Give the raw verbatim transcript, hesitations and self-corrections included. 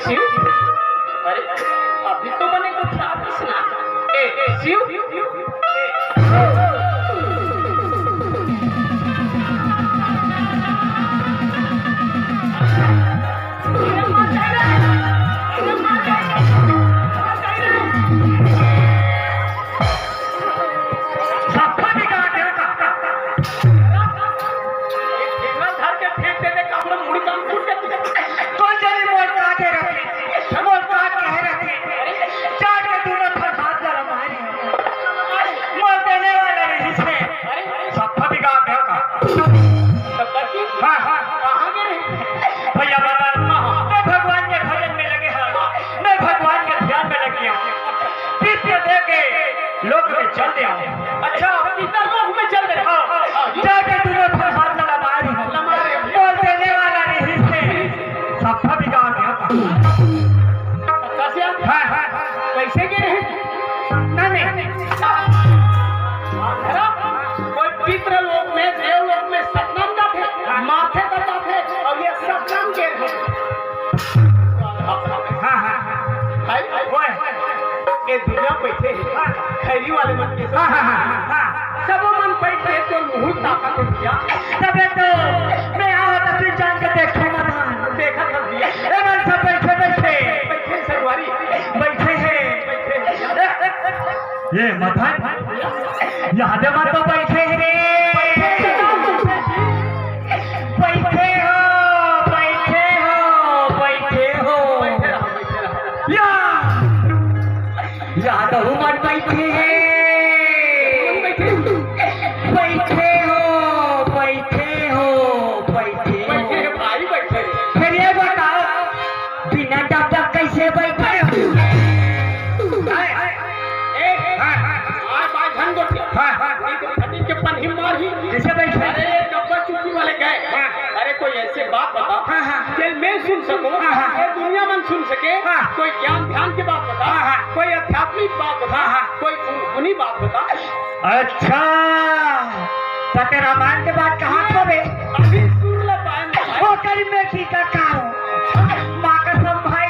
शिव, अरे, अभी तो मैंने कुछ याद ही सुना। ए, शिव, ए, सफा निकाल दे, सफा। एक ठेंगा धर के फेंक देने का, अपना मुड़ी काम फूट जाती है। कोन जनी मोर का के रखे, मोर का के रखे। चार के दूनों पर हाथ वाला मारी। मोर देने वाला नहीं से। सफा निकाल दे का। हाँ, हाँ। कहाँ गए? भैया बाबा, मैं भगवान के भजन में लगे हैं, मैं भगवान के ध्यान में लगी हूँ। पित्त दे के लोक में चल दे आओ। अच्छा, पितर लोक में चल दे। हाँ, हाँ, हाँ। जाके तूने फिर हाथ लगा मारी। लगा मारी। बोल देने वाला नहीं से। सफा बिगाड़ दिया। कैसे? हाँ, हाँ। कैसे गिरे हैं? सपना में। अंधरा, कोई पितर लोक में, देव लोक में सपना में जाते, माथे का जाते, और ये सपना में गिर गए। हाँ, हाँ, हाँ। हाय, हाय, ओए। ये दुनिया बैठे हैं। हाँ। खैरी वाले मन के। हाँ, हाँ, हाँ, हाँ। सब मन बैठ के तो मुहूर्त ताकत है भैया। तबे तो मैं आया था, फिर जान के देखो ना। देखा सब भैया। ए मन सब बैठे, बैठे। बैठे संगवारी। बैठे हैं। बैठे हैं। ये मथन, यहाँ दे मत तो बैठे हैं रे। बैठे हो, बैठे हो, बैठे हो। या, या तो उमर बैठे हैं। बैठे हो, बैठे हो, बैठे हो। बैठे हैं भाई, बैठे हैं। फिर ये बताओ, बिना डबडब कैसे बैठे हो? ए, ए, ए, हाँ, हाँ, हाँ। मार, मार, झन गोठिया। हाँ, हाँ, हाँ। ये तो फटी के पन्ही मार ही। कैसे बैठे? अरे, डब्बा चुकी वाले गए। हाँ। अरे, कोई ऐसी बात बता, हाँ, हाँ। कि मैं सुन सकूं, हाँ, हाँ। ये दुनिया मन सुन सके, हाँ। कोई ज्ञान ध्यान की बात बता, हाँ, हाँ। कोई आध्यात्मिक बात बता, हाँ, हाँ। कोई गुनी बात बता। अच्छा, तो तेरा रामायण के बात कहाँ था बे? अभी सुन ले पाएंगे। वो करी मैं की का कहा हूँ। माँ कसम भाई।